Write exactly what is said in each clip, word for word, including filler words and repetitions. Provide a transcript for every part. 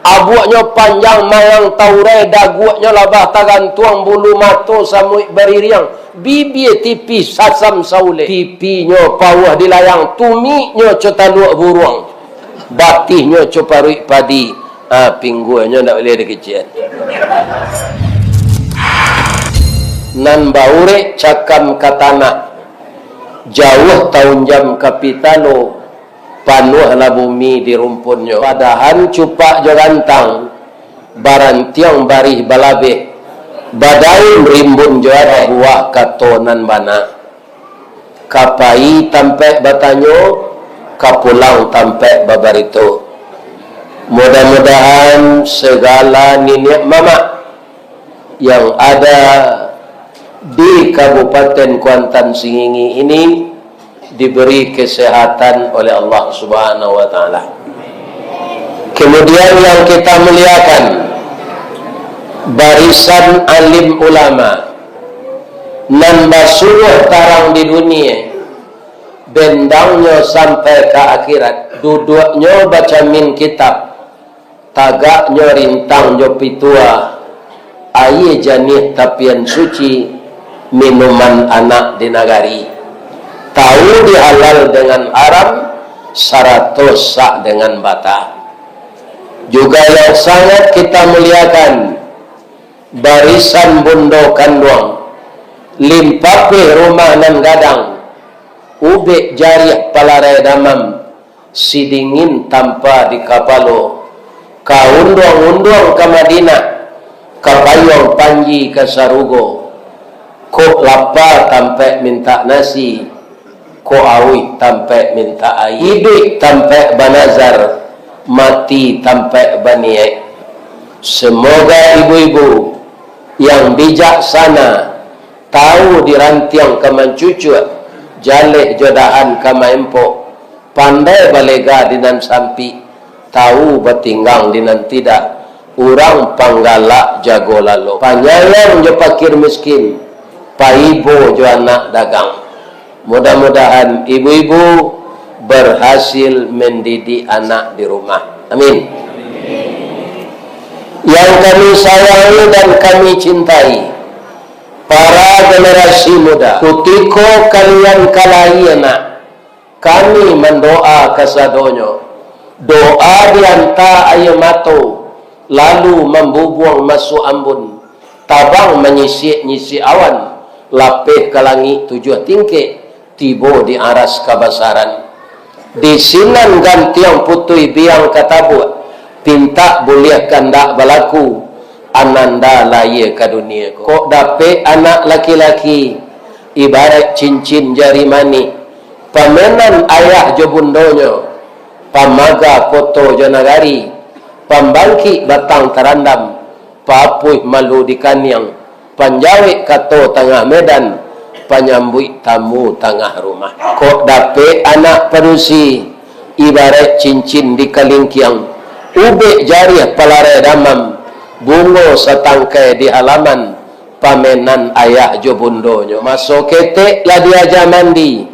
Abuaknyo panjang mayang taurai, daguaknyo labah tagantuang, bulu mato samuik baririang, bibia tipih sasam saulek. Tipinyo pauah dilayang, tumiknyo co taluak buruang, batihnyo co paruik padi, ha, pingguangnyo ndak buliah dikician. Nan baurek cakam ka tanah, jauah taunjam ka pitalo, panuahlah bumi di rumpunnyo. Padahan cupak jo rantang, barantiang barih balabeh, badaun rimbun jo arek, buah kato nan bana. Ka pai tampek batanyo, ka pulang tampek babarito. Mudah-mudahan segala niniak mamak yang ada di Kabupaten Kuantan Sengingi ini diberi kesehatan oleh Allah Subhanahu wa Ta'ala. Kemudian yang kita muliakan, barisan alim ulama nan basuruah tarang di dunia, bendangnyo sampai ka akhirat, duduaknyo bacamin kitab, tagaknyo rintang jo pituah, aia janiah tapian suci, minuman anak di nagari. Tahu di halal dengan haram, sarato sak dengan bata. Juga yang sangat kita muliakan, barisan bundo kanduang, limpapeh rumah nan gadang, ubek jariah palarai damam, sidingin tampa di kapalo, ka unduang-unduang ka Madinah, ka payuang panji ka sarugo, kok lapa tampek mintak nasi, kok auih tampek mintak aia, iduik tampek banazar, mati tampek baniaik. Semoga ibu-ibu yang bijaksana, tahu di rantiang ka mancucuak, jaleh jo dahan ka maempok, pandai balega di nan sampik, tahu batinggang di nan tidak, urang panggalak jago lalo, panyayang jo pakir miskin, paibo jo anak dagang. Mudah-mudahan ibu-ibu berhasil mendidik anak di rumah. Amin. Yang kami sayangi dan kami cintai, para generasi muda, kutiko kalian ka lahia nak, kami mandoa kasadonyo. Doa dianta aia mato, lalu mambubuang masuak ambun, tabang manyisik-nyisik awan, lapeh ka langik tujuah tingkek, tibo di aras kabasaran. Di sinan gantiang putui biang ka tabuak, pintak buliah kandak balaku, ananda lahia ka dunia ko. Kok dapek anak laki-laki, ibarat cincin jari manih, pamenan ayah jo bundonyo, pamaga koto jo nagari, pambangkik batang tarandam, papuih malu di kaniang, panjawek kato tangah medan, panyambuik tamu tangah rumah. Kok dapek anak padusi, ibarat cincin di kalingkiang, ubek jariah palarai damam, bungo satangkai di halaman, pamenan ayah jo bundonyo. Maso ketek lah diaja mandi,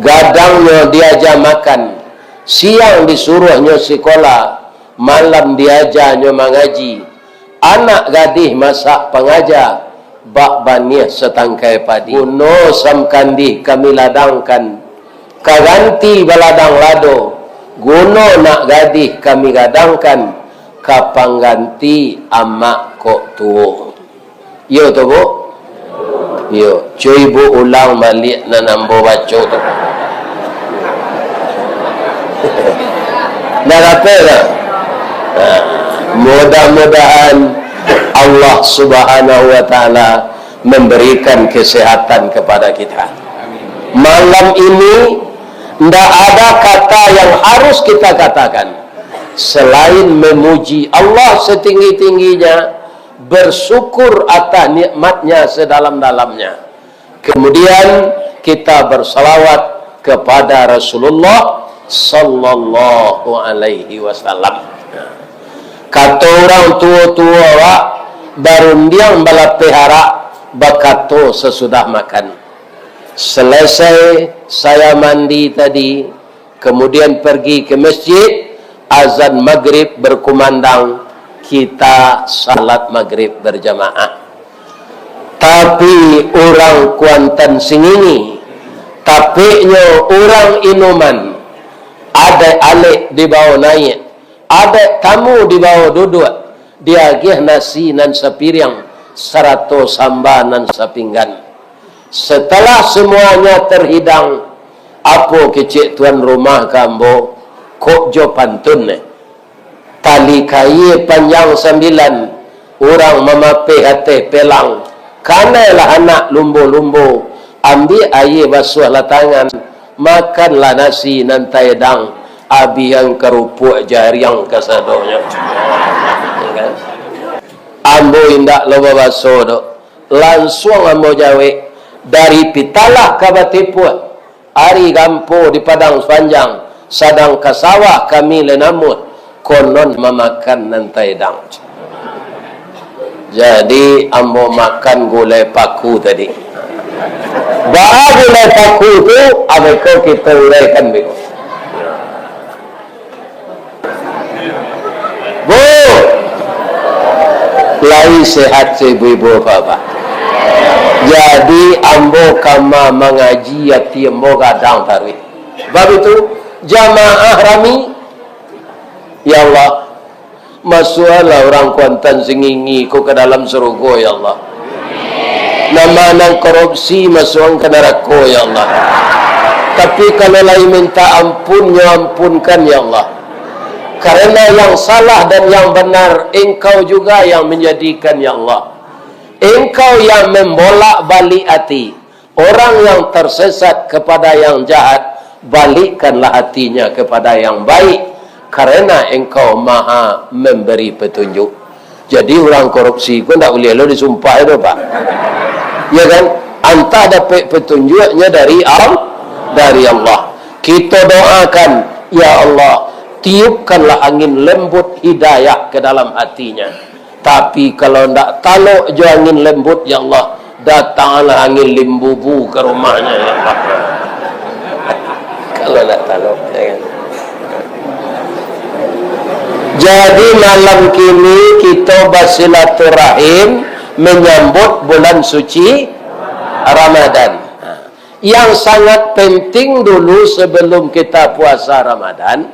gadangnyo diaja makan, siang disuruahnyo sikola, malam diajanyo mangaji. Anak gadih masak pangaja, bak baniah satangkai padi. Guno samkandih kami ladangkan, ka ganti baladang lado, guno nak gadih kami gadangkan, ka pangganti amak kok tuo. Iyo tu, Bu? Iyo. Cuy, Bu, ulang baliak nan ambo baco tu. Ndak dapek dah. Nah, mudah-mudahan Allah Subhanahu wa Ta'ala memberikan kesehatan kepada kita. Malam ini, ndak ada kata yang harus kita katakan selain memuji Allah setinggi-tingginya, bersyukur atas nikmat-Nya sedalam-dalamnya. Kemudian, kita bersalawat kepada Rasulullah sallallahu alaihi wasallam. Kato urang tuo-tuo awak, barundiang balapeh arak, bakato sasudah makan. Selesai saya mandi tadi, kemudian pergi ke masjid, azan maghrib berkumandang, kita salat magrib berjamaah. Tapi urang Kuantan Singingi, tapeknyo urang Inuman, adaik alek dibawo naiak, adaik tamu dibawo duduak, diagiah nasi nan sapiriang, sarato samba nan sapinggan. Setelah semuanya terhidang, apo kecek tuan rumah ka ambo, kok jo pantun, eh? Tali kaia panjang sambilan, urang mamapeh ateh pelang, kanailah anak lumbo-lumbo, ambiak aia basuahlah tangan, makanlah nasi nan taedang, abihan karupuak jariang kasadonyo. Ya kan? Ambo indak lo babaso doh. Lansuang ambo jawek, dari Pitalah ka Batipuak, ari gampo di Padang Panjang, sadang ka sawah kami lai namuah, konon mamakan nan taedang. Jadi, ambo makan gulai paku tadi. Baa gulai paku tu, abeko kito uraikan beko. Bu, lai sehat si ibu-ibu bapak-bapak. Jadi, ambo kama mangaji, ati ambo gadang taruih. Bab itu, jamaah rami, ya Allah, masuaklah urang Kuantan Singingi ko ka dalam sarugo, ya Allah. Nan korupsi masuakan ka narako, ya Allah. Tapi kalau lai minta ampun, nyo ampunkan, ya Allah. Karena yang salah dan yang benar, Engkau juga yang menjadikan, ya Allah. Engkau yang membolak-balik hati. Orang yang tersesat kepada yang jahat, balikkanlah hatinya kepada yang baik, karena Engkau Maha Memberi Petunjuk. Jadi, urang korupsi ko ndak buliah lo disumpah itu, Pak. Ya kan? Antah dapek petunjuknya dari Al-, dari Allah. Kita doakan, "Ya Allah, tiupkanlah angin lembut hidayah ke dalam hatinya." Tapi kalau ndak talok jo angin lembut, ya Allah, datanglah angin limbubu ka rumahnyo, ya Allah. Kalau ndak talok, ya kan? Jadi, malam kini kito basilaturahim menyambut bulan suci Ramadan. Yang sangat penting dulu sebelum kita puasa Ramadan,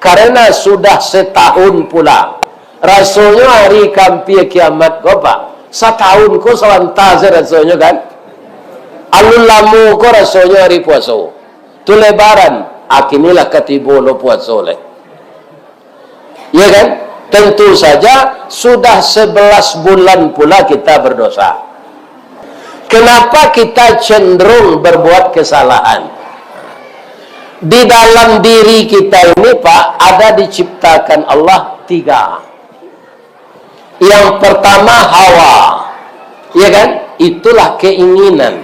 karena sudah setahun pula. Rasonyo hari ka ampia kiamat ko, Pak. Satahun ko sabanta se rasonyo, kan? Alun lamo ko rasonyo hari puaso. Tu Lebaran, ah, kini lah ka tibo lo puaso lai. Ya kan? Tentu saja, sudah sebelas bulan pula kita berdosa. Kenapa kita cenderung berbuat kesalahan? Di dalam diri kita ini, Pak, ada diciptakan Allah tiga. Yang pertama, hawa. Ya kan? Itulah keinginan.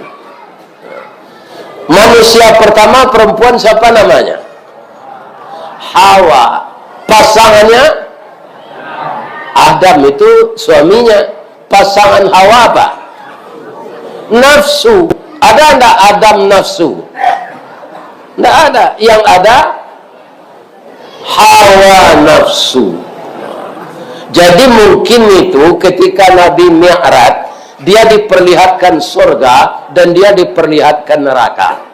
Manusia pertama perempuan siapa namanya? Hawa. Pasangannya Adam, itu suaminya. Pasangan Hawa apa? Nafsu. Ada ndak Adam nafsu? Ndak ada. Yang ada hawa nafsu. Jadi, mungkin itu ketika Nabi Mi'raj, dia diperlihatkan surga dan dia diperlihatkan neraka.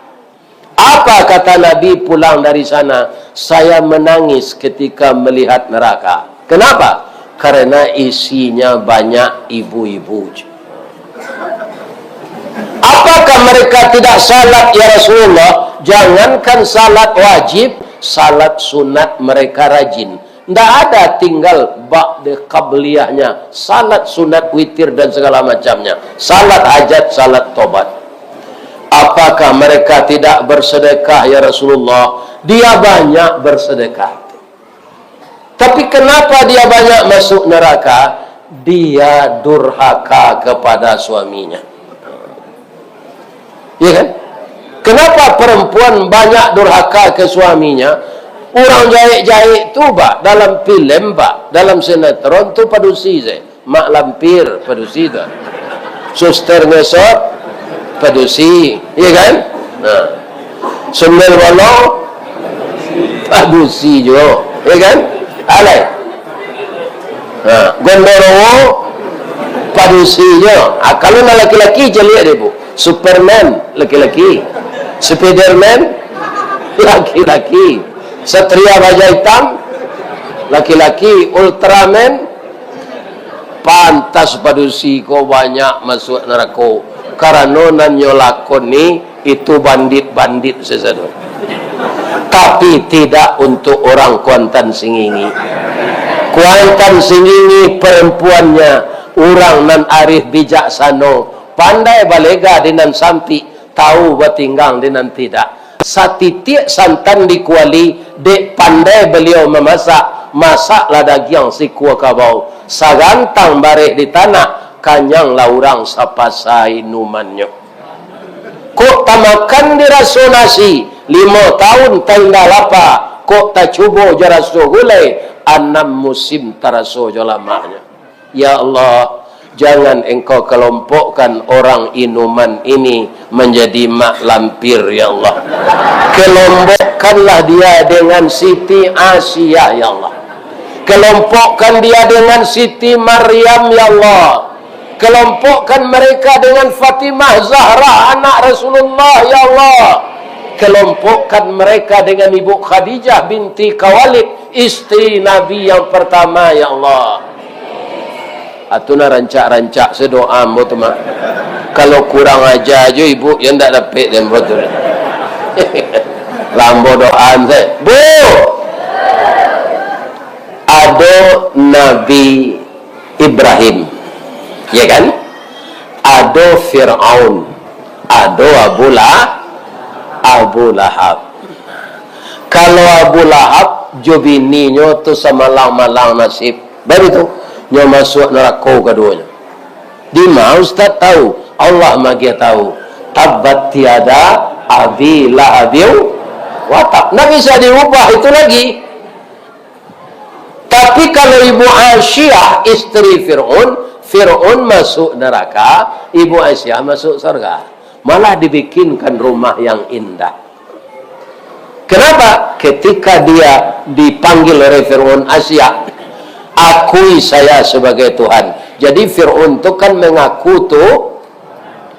Apa kata Nabi pulang dari sana? "Saya menangis ketika melihat neraka." Kenapa? Karena isinya banyak ibu-ibu. Apakah mereka tidak salat, ya Rasulullah? Jangankan salat wajib, salat sunat mereka rajin. Ndak ada tinggal ba'da qabliyahnya, salat sunat witir dan segala macamnya, salat hajat, salat tobat. Apakah mereka tidak bersedekah, ya Rasulullah? Dia banyak bersedekah. Tapi kenapa dia banyak masuk neraka? Dia durhaka kepada suaminya. Ya kan? Kenapa perempuan banyak durhaka ke suaminya? Urang jahek-jahek tu, Pak, dalam filem, Pak, dalam sinetron tu padusi se. Mak lampir, padusi tu. Suster ngesot, padusi. Ya kan? Nah. Sundel bolong, padusi juo. Ya kan? Alai. Ha, gondorowo padusinyo. Ha, kalau nan laki-laki, caliak deh, Bu. Superman, laki-laki. Spiderman, laki-laki. Satria Baja Hitam, laki-laki. Ultraman, pantas padusi ko banyak masuak narako. Karano nan nyo lakoni itu bandit-bandit sasado. Tapi tidak untuk orang Kuantan Singingi. Kuantan Singingi perempuannya urang nan arif bijaksano, pandai balega di nan sampik, tahu batinggang di nan tidak. Satitiak santan di kuali, dek pandai baliau mamasak, masaklah dagiang sikua kabau. Sagantang bareh di tanak, kanyanglah urang sapasa inumannyo. Kok tamakan di raso nasi, limo taun taindak lapa, kok tacubo jo raso gulai, anam musim taraso jo lamaknyo. Ya Allah, jangan Engkau kelompokkan orang inuman ini menjadi mak lampir, ya Allah. Kelompokkanlah dia dengan Siti Asiah, ya Allah. Kelompokkan dia dengan Siti Maryam, ya Allah. Kelompokkan mereka dengan Fatimah Zahra, anak Rasulullah, ya Allah. Kelompokkan mereka dengan Ibu Khadijah binti Khuwailid, istri Nabi yang pertama, ya Allah. Atu nah rancak-rancak se doa ambo tu mah. Kalau kurang aja jo ibu, yo ndak dapek dek ambo tu. Lah ambo doa se. Bu! Ado Nabi Ibrahim, ya kan? Ado Firaun, ado Abu Lah-, Abu Lahab. Kalau Abu Lahab jo bininyo tu samalang-malang nasib, baitu, nyo masuak narako kaduonyo. Dima Ustaz tahu? Allah magiah tahu. Tabbat yada Abi Lahabin wa tab. Ndak bisa diubah itu lagi. Tapi kalau Ibu Asiah, istri Fir'aun, Fir'aun masuk neraka, Ibu Asiah masuk surga. Malah dibikinkan rumah yang indah. Kenapa? Ketika dia dipanggil oleh Fir'aun, "Asiah, akui saya sebagai Tuhan." Jadi Fir'aun tu kan mengaku tu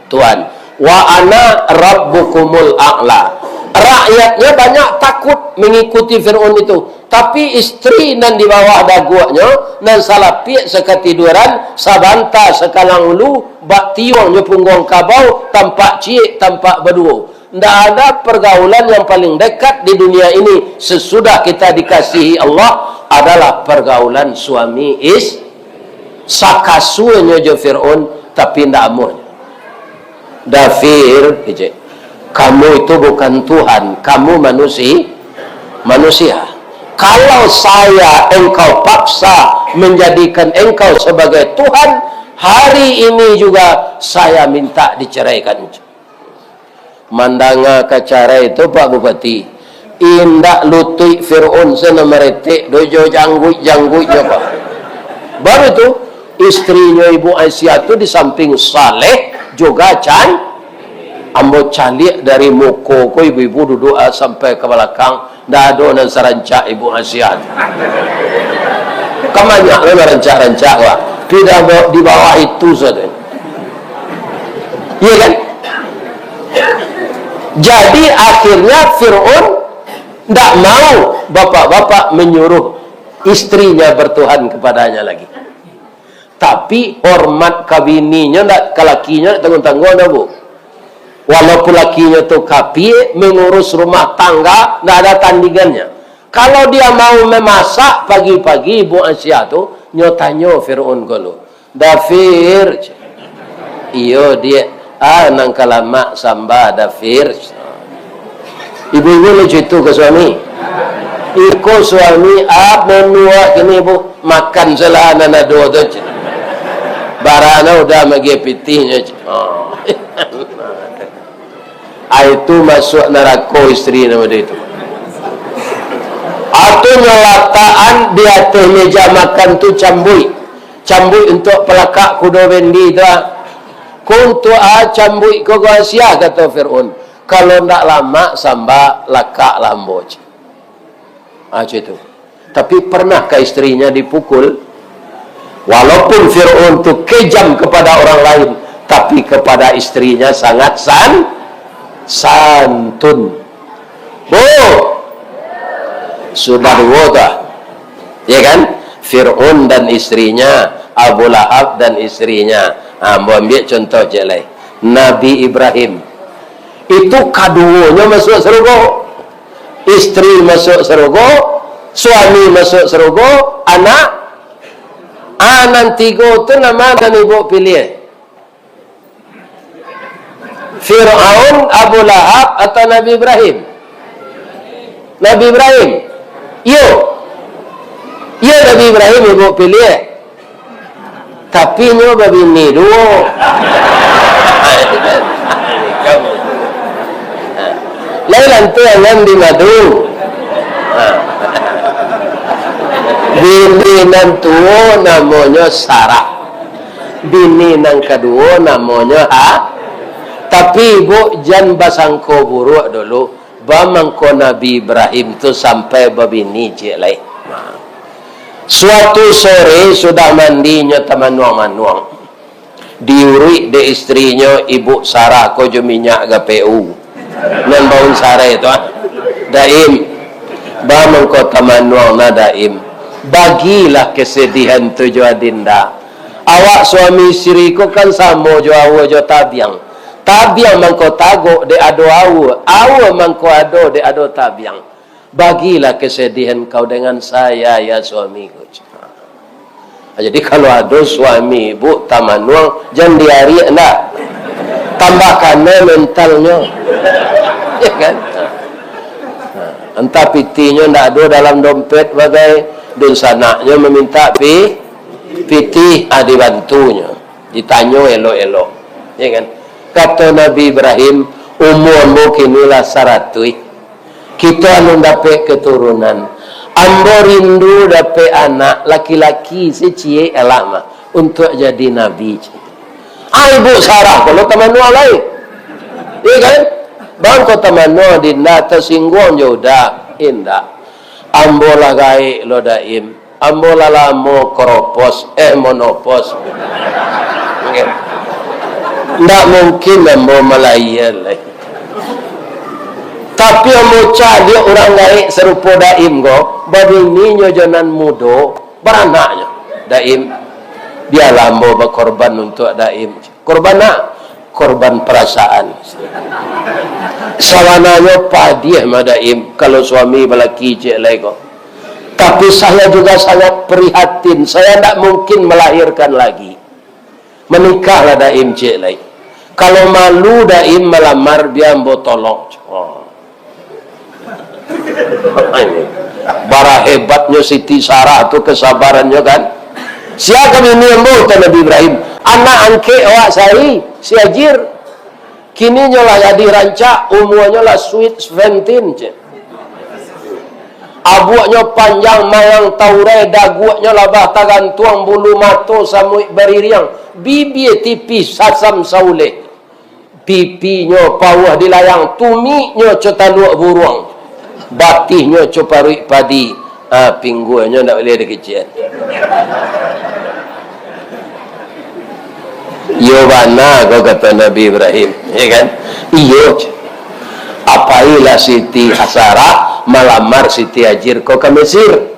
Tuhan. "Wa ana rabbukumul a'la." Rakyatnya banyak takut mengikuti Fir'aun itu. Tapi istri nan di bawah daguaknyo, nan salapiak sakatiduran, sabanta sakalang ulu, bak tiuang jo pungguang kabau, tampak ciek, tampak baduo. Ndak ada pergaulan yang paling dekat di dunia ini sesudah kita dikasihi Allah adalah pergaulan suami is-, sakasuanyo jo Fir'aun, tapi ndak amuahnyo. "Dafir," kecek, "kamu itu bukan Tuhan, kamu manusi-, manusia. Kalau saya engkau paksa menjadikan engkau sebagai Tuhan, hari ini juga saya minta diceraikan." Mandanga ka carai tu, Pak Bupati, indak lutuik Fir'aun se nan maretek doh jo jangguik-jangguiknyo, Pak. Baru tu, istrinyo Ibu Asiah tu di samping saleh, juga can-, ambo caliak dari muko ko ibu-ibu duduk, ah, sampai ka balakang, ndak ado nan sarancak Ibu Asiah tu. Kan banyak lo nan rancak-rancak, Pak. Tapi dah ba-, di bawah itu sajo. Iya kan? Jadi, akhirnya Fir'aun ndak mau bapak-bapak menyuruh istrinya bertuhan kepadanya lagi. Tapi, hormat ka bininyo ndak, ka lakinyo ndak tangguang-tangguang doh, Bu. Walaupun lakinyo tu kapia, mengurus rumah tangga ndak ada tandingannya. Kalau dia mau memasak pagi-pagi, Ibu Asiah tu, nyo tanyo Fir'aun ko lu, "Dafir?" "Iyo, Diak." "Ah, nan ka lamak samba, Dafir." Ibu-ibu ni cuitu ka suami. Iko suami, "Ah, menu awak kini, Bu." "Makan salah nan ado tu." "Bara nan udah magiah pitihnyo?" Oh. Ah, itu masuak narako istri namo dia itu. Atau nyo latakan di ateh meja makan tu cambuik. Cambuik untuak palakak kudo bendi tu, ah. "Ko untuak, ah, cambuik ko, Asiah," kato Fir'aun. "Kalau ndak lamak samba, lakaklah ambo," cek. Ah, cek itu. Tapi, pernahkah istrinya dipukul? Walaupun Fir'aun tu kejam kepada orang lain, tapi kepada istrinya sangat san-, santun. Bu, sudah duo tu, ah. Ya kan? Fir'aun dan istrinya, Abu Lahab dan istrinya. Ha, ambo ambiak contoh ciek lai. Nabi Ibrahim. Itu kaduonyo masuak sarugo. Istri masuak sarugo, suami masuak sarugo, anak. Ah, nan tigo tu nan ma nan ibuk piliah? Fir'aun, Abu Lahab, atau Nabi Ibrahim? Nabi Ibrahim. Iyo. Iyo, Nabi Ibrahim ibuk piliah. Tapi nyo babini duo. Lai lantiangan di madu. Bini nan tuo namonyo Sarah. Bini nan kaduo namonyo Ha-, tapi, Bu, jan basangko buruak dulu. Ba mangko Nabi Ibrahim tu sampai babini ciek lai. Nah. Suatu sore sudah mandi nyo tamanuang-manuang. Diuruik dek istrinyo, Ibuk Sarah ko jo minyak gapehu. Nan baun sarai tu, ah. Daim, ba mangko tamanuang nah, Daim. Bagilah kesedihan tu jo Adinda. Awak suami istri ko kan samo jo aua jo tabiang. Tabiang mangko tagok dek ado aua, aua mangko ado dek ado tabiang. Bagilah kesedihan kau dengan saya, ya suamiku. Jadi, kalau ado suami ibuk tamanuang, jan diariak ndak. Tambah kanai mentalnyo. Ya kan? Antah pitihnyo ndak ado dalam dompet bagai, dunsanaknyo mamintak pi-, pitih, ah, dibantunyo. Ditanyo elok-elok. Ya kan? Kato Nabi Ibrahim, "Umua ambo kini lah saratuih. Kito alun dapek keturunan. Ambo rindu dapek anak laki-laki saciyek alah mah, untuak jadi nabi." Ai, Ibuk Sarah pulo tamanuang lai. Iya kan? Bangko tamanuang, Dinda, tasingguang jo Uda. Indak. Ambo lah gaek lo, Daim. Ambo lah lamo koropos, eh, monopos. Ndak mungkin ambo malahia lai. Tapi ambo caliak urang gaek sarupo Daim ko, babininyo jo nan mudo, baranaknyo. Daim, bialah ambo bakorban untuak Daim. Korban nak? Korban perasaan. Sabananyo padiah mah Daim, kalau suami balaki ciek lai ko. Tapi saya juga sangat prihatin, saya ndak mungkin melahirkan lagi. Menikahlah Daim ciek lai. Kalau malu Daim malamar, bia ambo tolong. Oh. Bara hebatnyo Siti Sarah tu kesabarannyo kan. Sia ka bini ambo, kata Nabi Ibrahim. Anak angkek awak sai, si Hajir. Kini nyo lah gadih rancak, umuanyo lah sweet seventeen, cek. Abuaknyo panjang mayang taurai, daguaknyo labah tagantuang, bulu mato samuik baririang, bibia tipih sasam sauleh. Pipinyo pauah dilayang, tumiknyo co taluak buruang, batihnyo co paruik padi, ha, pingguangnyo ndak buliah dikician. Iyo bana ko, kato Nabi Ibrahim, ya kan? Iyo. Apailah Siti Sarah malamar Siti Hajir ko ka Mesir.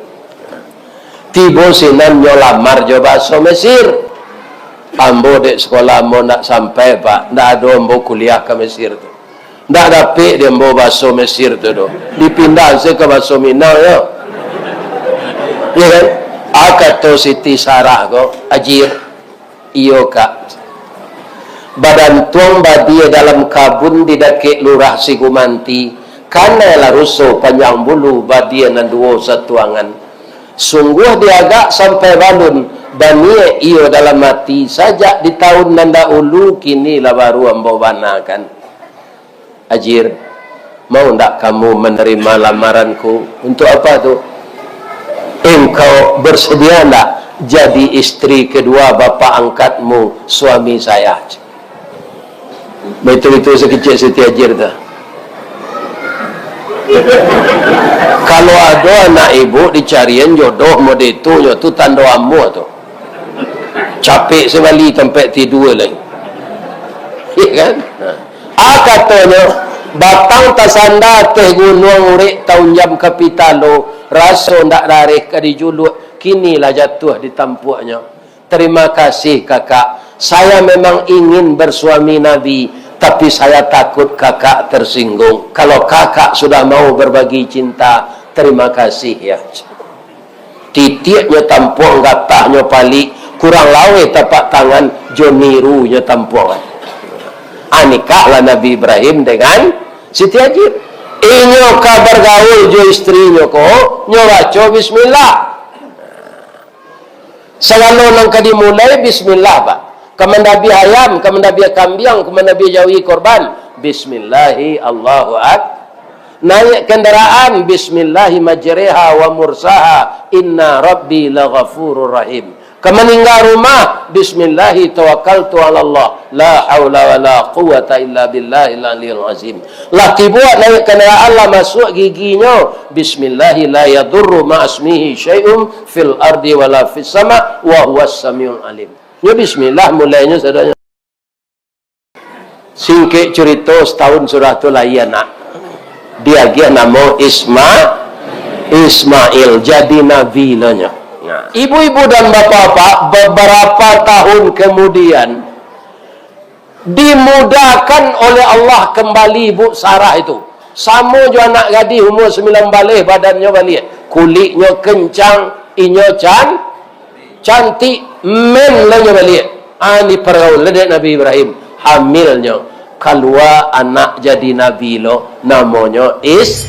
Tibo sinan nyo lamar jo baso Mesir. Ambo dek sekolah ambo ndak sampai, Pak. Ndak ado ambo kuliah ka Mesir tu. Ndak dapek di ambo baso Mesir tu doh. Dipindah se ka baso Minang yo. Iya kan? Ah, kato Siti Sarah ko, Hajir. Iyo, Kak. Badantuang badia dalam kabun di dakek Lurah Sigumanti, kanai lah ruso panjang bulu, badia nan duo satuangan. Sungguah diagak sampai balun, baniaik iyo dalam ati, sajak di taun nan dahulu, kini lah baru ambo banakan. Hajir, mau ndak kamu menerima lamaranku? Untuk apa tu? Engkau bersedia ndak jadi istri kedua bapak angkatmu, suami saya? Betul-betul sekecil Siti Hajir tu. Kalau ado anak ibu dicarian jodoh model itu, nyo tu tando amuah tu. Capek sabali tampek tidua lai. Iya kan? Ha. Ah, katonyo, batang tasanda ateh gunuang, urek taunjam ka pitalo, raso ndak rareh ka dijuluak, kini lah jatuah di tampuaknyo. Terima kasih, Kakak. Saya memang ingin bersuami Nabi, tapi saya takut Kakak tersinggung. Kalau Kakak sudah mau berbagi cinta, terima kasih ya. Titiaknyo tampuang, gatahnyo palik, kurang laweh tapak tangan, jo nirunyo tampuang. Ah, nikahlah Nabi Ibrahim dengan Siti Hajar. Inyo ka bergaul jo istrinyo ko, nyo baco bismillah. Sagalo nan ka dimulai, bismillah, Pak. Ka mandabiah ayam, ka mandabiah kambiang, ka mandabiah jawi korban, bismillahi, Allahu Ak-, Naiak kandaraan, bismillahi majreha wa mursaha, inna rabbi laghafurur rahim. Ka maningga rumah, bismillahi tawakkaltu alallah, la haula wala quwwata illa billahil aliyil azim. Lah tibo naiak kandaraan, lah masuak giginyo, bismillahi la yadurru ma'asmihi syai'un fil ardi wala fis sama, wa huwas samiul alim. Nyo bismillah mulainyo sadonyo. Singkek curito, setahun sudah tu lahia anak. Diagiah namo Isma-, Ismail, jadi nabi lo nyo. Nah, ibu-ibu dan bapak-bapak, beberapa tahun kemudian, dimudahkan oleh Allah kembali Ibu Sarah itu. Samo jo anak gadih umur sembilan baleh, badannyo baliak. Kuliknyo kencang, inyo can-, cantik, men lo nyo baliak. Ah, dipargaul dek Nabi Ibrahim. Hamilnyo, kalua anak jadi nabi lo, namonyo Is-,